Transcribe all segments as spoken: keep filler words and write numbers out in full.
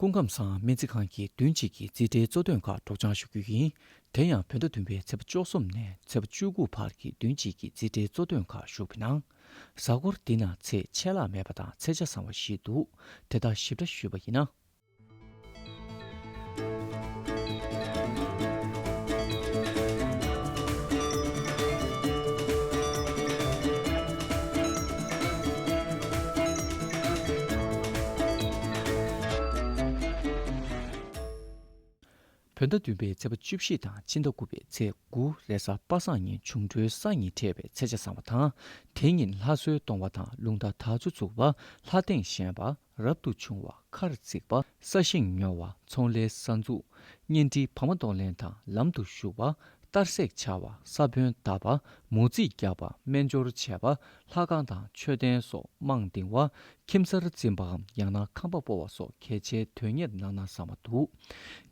སྐུ་ཁམས་བཟང་། སྨན་རྩིས་ཁང་གི་བདུན་གཅིག་གི་རྩིས་ཁྲའི་གཙོ་དོན་ཁག་སྒྲོག་སྦྱང་ཞུ་རྒྱུ་ཡིན། དེ་ཡང་བོད་ཟླ་བདུན་པའི་ཚེས་པ་བཅུ་གསུམ་ནས་ཚེས་པ་བཅུ་དགུ་བར་གྱི་བདུན་གཅིག་གི་རྩིས་ཁྲའི་གཙོ་དོན་ཁག་ཞུགས་པའི་ནང་། གཟའ་འཁོར་འདི་ན་ཚེས་ཆད་ལྷག་མེད་པ་དང་ཚེས་ཆ་བཟང་བ་ཞིག་འདུག། དེ་དག་ཞིབ་ཕྲ་ཞུས་པ་ཡིན་ན། བོད་ཟླ་བདུན་པའི་ཚེས་པ་བཅུ་བཞི་དང་ཕྱི་ཟླ་དགུ་པའི་ཚེས་དགུ་རེས་གཟའ་པ་སངས་ཉིན་འབྱུང་འཕྲོད་ས་གཉིས་འཕྲད་པའི་ཚེས་ཆ་བཟང་བ་དང་། དེ་ཉིན་ལྷ་གསོལ་གཏོང་བ་དང་རླུང་རྟ་དར་ལྕོག་འཛུགས་པ། ལྷ་སྟེང་བཞེངས་པ། རབ་ཏུ་བྱུང་བ། མཁར་བརྩིགས་པ། ས་ཞིང་ཉོ་བ། ཚོང་ལས་གསར་འཛུགས། གཉེན་སྒྲིག་བག་མ་གཏོང་ལེན་དང་ལམ་དུ་ཞུགས་པ། གཏར་སྲེག་བྱ་བ། ས་བོན་བཏབ་པ། མོ་རྩིས་རྒྱག་པ། སྨན་སྦྱོར་བྱས་པ། ལྷ་ཁང་དང་མཆོད་རྟེན་སོགས་རྨང་འདིང་བ། ཁྱིམ་གསར་འཛིན་པའམ་ཡང་ན་ཁང་པ་སྤོ་བ་སོགས་གལ་ཆེའི་དོན་གཉེར་གནང་ན་བཟང་བ་འདུག།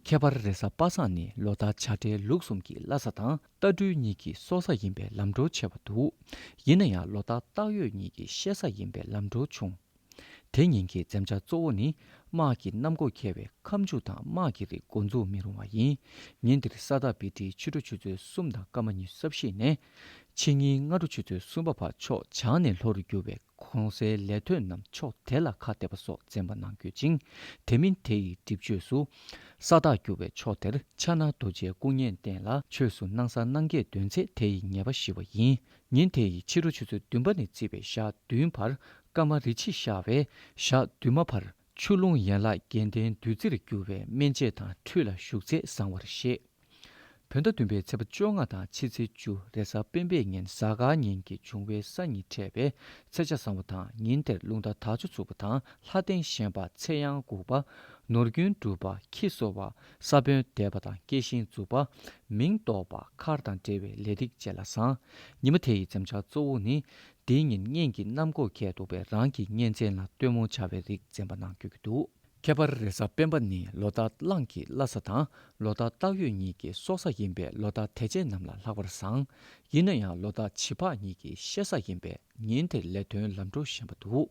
ཁྱད་པར་རེས་གཟའ་པ་སངས་ནི་ལོ་ཟླ་བྱ་སྤྲེལ་ལུག་གསུམ་གྱི་བླ་གཟའ་དང་རྟ་སྦྲུལ་གཉིས་ཀྱི་སྲོག་གཟའ་ཡིན་པས་ལམ་འགྲོ་ཆེ་བ་འདུག། ཡིན་ན་ཡང་ལོ་ཟླ་སྟག་ཡོས་གཉིས་ཀྱི་གཤེད་གཟའ་ཡིན་པས་ལམ་འགྲོ་ཆུང་། དེ་ཉིན་གྱི་འཛེམ་བྱ་གཙོ་བོ་ནི། དམག་གི་གནམ་སྒོ་ཁེལ་བའི་ཁ་མཆུ་དང་དམག་གི་རིགས་འགོ་འཛུགས་མི་རུང་བ་ཡིན། ཉིན་འདིར་ས་བདག་བི་ཏྲི་ཕྱི་དྲོ་ཆུ་ཚོད་གསུམ་དང་སྐར་མ་ཉི་ཤུ་རྩ་བཞི་ནས། ཕྱི་ཉིན་སྔ་དྲོ་ཆུ་ཚོད་གསུམ་པ་བར་ཕྱོགས་བྱང་ནས་ལྷོ་རུ་རྒྱུ་བའི་གོང་གསལ་ལས་དོན་རྣམས་ཕྱོགས་དེ་ལ་ཁ་གཏད་པ་སོགས་འཛེམ་པ་གནང་དགོས་ཅིང་། དེ་མིན་དེ་ཡི་སྒྲིབ་བཅོས་སུ། ས་བདག་རྒྱུ་བའི་ཕྱོགས་དེར་ཕྱག་ན་རྡོ་རྗེའི་སྐུ་བརྙན་བསྟན་ལ་ཆོས་སུ་སྣང་ས་སྣང་གས་འདོན་ཚེ་དེ་ཡི་ཉེས་པ་ཞི་བ་ཡིན། ཉིན་དེ་ཡི་ཕྱི་དྲོ་ཆུ་ཚོད་བདུན་པ་ནས་བརྩིས་པའི་ཞག་བདུན་བར་སྐར་མ་རེ་ཕྱེད་ཤར་བས། ཞག་བདུན་མ་བར་ཆུ་ཀླུང་ཡན་ལག་བརྒྱད་ལྡན་བདུད་རྩིར་གྱུར་བའི་སྨན་དཔྱད་དང་ཁྲུས་ལ་ཞུགས་ཚེ་བཟང་བར་བཤད། བོད་ཟླ་བདུན་པའི་ཚེས་པ་བཅོ་ལྔ་དང་ཕྱི་ཚེས་བཅུ་རེས་གཟའ་སྤེན་པའི་ཉིན་གཟའ་སྐར་ཉིན་གྱི་འབྱུང་བའི་ས་གཉིས་འཕྲད་པའི་ཚེས་ཆ་བཟང་བ་དང་། ཉིན་དེར་རླུང་རྟ་དར་ལྕོག་འཛུགས་པ་དང་ལྷ་སྟེང་བཞེངས་པ། ཚེ་གཡང་འགུགས་པ། ནོར་རྒྱུན་སྒྲུབ་པ། ཁྱི་གསོ་བ། ས་བོན་འདེབས་པ་དང་སྐྱེད་ཤིང་འཛུགས་པ། མིང་འདོགས་པ། མཁར་དང་འབྲེལ་བའི་ལས་རིགས་བཅས་ལ་བཟང་། ཉི་མ་དེ་ཡི་འཛེམ་བྱ་གཙོ་བོ་ནི། དེའི་ཉིན་གཉེན་གྱི་གནམ་སྒོ་ཁེལ་འདུག་པས་རང་གི་གཉེན་ཚན་ལ་སྟོན་མོ་བྱ་བའི་རིགས་འཛེམ་པ་གནང་དགོས་ཀྱི་འདུག། ཁྱད་པར་རེས་གཟའ་སྤེན་པ་ནི་ལོ་ཟླ་གླང་གི་བླ་གཟའ་དང་ལོ་ཟླ་སྟག་ཡོས་གཉིས་ཀྱི་སྲོག་གཟའ་ཡིན་པས་ལོ་ཟླ་དེ་ཅན་རྣམས་ལ་ལྷག་པར་བཟང་། ཡིན་ན་ཡང་ལོ་ཟླ་བྱི་ཕག་གཉིས་ཀྱི་གཤེད་གཟའ་ཡིན་པས་ཉིན་དེར་ལས་དོན་ལམ་འགྲོ་ཞན་པ་འདུག།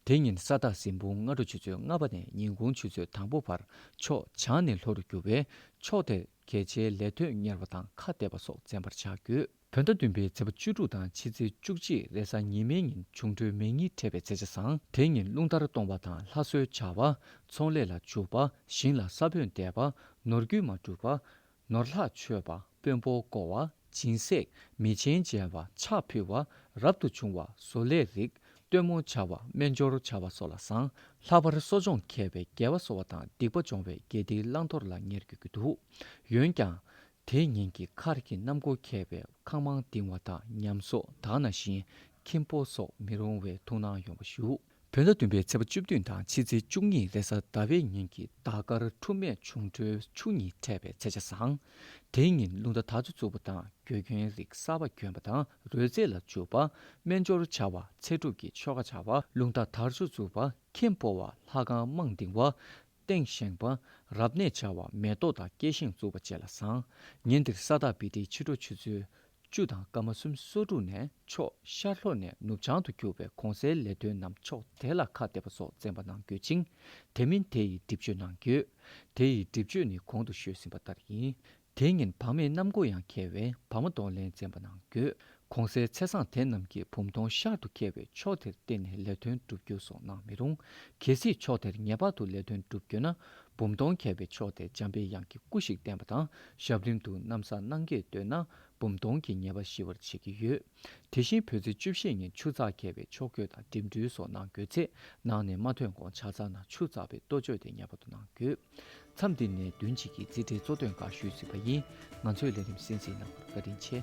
དེ་ཉིན་ས་བདག་གཟིམ་དཔོན་སྔ་དྲོ་ཆུ་ཚོད་ལྔ་པ་ནས་ཉིན་གུང་ཆུ་ཚོད་དང་པོ་བར་ཕྱོགས་བྱང་ནས་ལྷོ་རུ་རྒྱུ་བས་ཕྱོགས་དེར་གལ་ཆེའི་ལས་དོན་གཉེར་བ་དང་ཁ་གཏད་པ་སོགས་འཛེམ་པར་བྱ་དགོས། བོད་ཟླ་བདུན་པའི་ཚེས་པ་བཅུ་དྲུག་དང་ཕྱི་ཚེས་བཅུ་གཅིག་རེས་གཟའ་ཉི་མའི་ཉིན་འབྱུང་འཕྲོད་མེ་གཉིས་འཕྲད་པའི་ཚེས་ཆ་བཟང་། དེ་ཉིན་རླུང་རྟར་གཏོང་བ་དང་ལྷ་གསོལ་བྱ་བ། ཚོང་ལས་ལ་འཇུག་པ། ཞིང་ལ་ས་བོན་འདེབས་པ། ནོར་རྒྱུན་མ་སྒྲུབ་པ། ནོར་ལྷག་མཆོད་པ། དཔོན་པོ་བསྐོ་བ། སྦྱིན་སྲེག་མི་ཆེན་མཇལ་བ། ཕྱག་ཕུལ་བ། རབ་ཏུ་བྱུང་བ། བཟོ་ལས་རིགས། སྟོན་མོ་བྱ་བ། སྨན་སྦྱོར་བྱ་བ་སོགས་ལ་བཟང་། ལྷག་པར་གསོ་སྦྱོང་མཁས་པའི་རྒྱལ་བ་གསོ་བ་དང་སྡིག་པ་སྦྱོང་བའི་དགེ་སྡིག་བླང་དོར་ལ་གཉེར་དགོས་ཀྱི་འདུག། འོན་ཀྱང་། དེ་ཉིན་གྱི་མཁར་གྱི་གནམ་སྒོ་ཁེལ་བས་ཁང་མང་འདིང་བ་དང་ཉམས་གསོ་དག་ན་བཞིན་ཁྱིམ་སྤོ་སོགས་མི་རུང་བའི་ཐུགས་སྣང་ཡོང་བ་ཞུ། བོད་ཟླ་བདུན་པའི་ཚེས་པ་བཅུ་བདུན་དང་ཕྱི་ཚེས་བཅུ་གཉིས་རེས་གཟའ་ཟླ་བའི་ཉིན་གྱི་ཟླ་སྐར་འཁྲུལ་མེད་འབྱུང་འཕྲོད་ཆུ་གཉིས་འཕྲད་པའི་ཚེས་ཆ་བཟང་། དེའི་ཉིན་རླུང་རྟ་དར་ལྕོག་འཛུགས་པ་དང་གོས་གྱོན་རིགས་གསར་པ་གྱོན་པ་དང་རོལ་རྩེད་ལ་འཇུག་པ། སྨན་སྦྱོར་བྱ་བ། ཚེ་སྒྲུབ་ཀྱི་ཆོ་ག་བྱ་བ། རླུང་རྟ་དར་ལྕོག་འཛུགས་པ། ཁྱིམ་སྤོ་བ། ལྷ་ཁང་རྨང་འདིང་བ། སྟེང་བཞེངས་པ། རབ་གནས་བྱ་བ། མེ་ཏོག་དང་སྐྱེད་ཤིང་བཙུགས་པ་བཅས་ལ་བཟང་། ཉིན་འདིར་ས་བདག་བི་ཏྲི་ཕྱི་དྲོ་ཆུ་ཚོད་བཅུ་དང་སྐར་མ་སུམ་ཅུ་སོ་དྲུག་ནས་ཕྱོགས་ཤར་ལྷོ་ནས་ནུབ་བྱང་དུ་རྒྱུ་བའི་གོང་གསལ་ལས་དོན་རྣམས་ཕྱོགས་དེ་ལ་ཁ་གཏད་པ་སོགས་འཛེམ་པ་གནང་དགོས་ཅིང་། དེ་མིན་དེ་ཡི་སྒྲིབ་བཅོས་གནང་དགོས། དེ་ཡི་སྒྲིབ་བཅོས་ནི་གོང་དུ་ཞུས་ཟིན་པ་ལྟར་ཡིན། དེ་ཉིན་བག་མེད་གནམ་སྒོ་ཡང་ཁེལ་བས་བག་མ་གཏོང་ལེན་འཛེམ་པ་གནང་དགོས། གོང་གསལ་ཚེས་བཟང་དེ་རྣམས་ཀྱི་བུམ་གདོང་ཤར་དུ་ཁེལ་བའི་ཕྱོགས་དེར་བརྟེན་ནས་ལས་དོན་བསྒྲུབ་རྒྱུ་སོགས་གནང་མི་རུང་། གལ་སྲིད་ཕྱོགས་དེར་ངེས་པར་དུ་ལས་དོན་བསྒྲུབ་དགོས་ན། བུམ་གདོང་ཁེལ་བའི་ཕྱོགས་དེར་འཇམ་པའི་དབྱངས་ཀྱི་སྐུ་ཞིག་བསྟན་པ་དང་ཞབས་རིམ་དུ་གནམ་ས་སྣང་གས་བཏོན་ན་བུམ་གདོང་གི་ཉེས་པ་ཞི་བར་བྱེད་ཀྱི་ཡོད། དེ་བཞིན་བོད་ཚེས་བཅུ་བཞི་ཉིན་ཆུ་ཚགས་ཁེལ་བའི་ཕྱོགས་བཀོད་དང་འགྲིམ་འགྲུལ་སོགས་གནང་དགོས་ཚེ་ནང་ནས་མ་ཐོན་གོང་ཆ་ཚང་ནང་ཆུ་ཚགས་པའི་ལྟོ་བཅོས་དེ་ངེས་པར་དུ་གནང་དགོས། མཚམས་འདི་ནས་བདུན་གཅིག་གི་རྩིས་ཁྲའི་གཙོ་དོན་ཁག་ཞུས་ཟིན་པ་ཡིན། ང་ཚོའི་ལས་རིམ་གསན་གཟིགས་གནང་བར་བཀའ་དྲིན་ཆེ།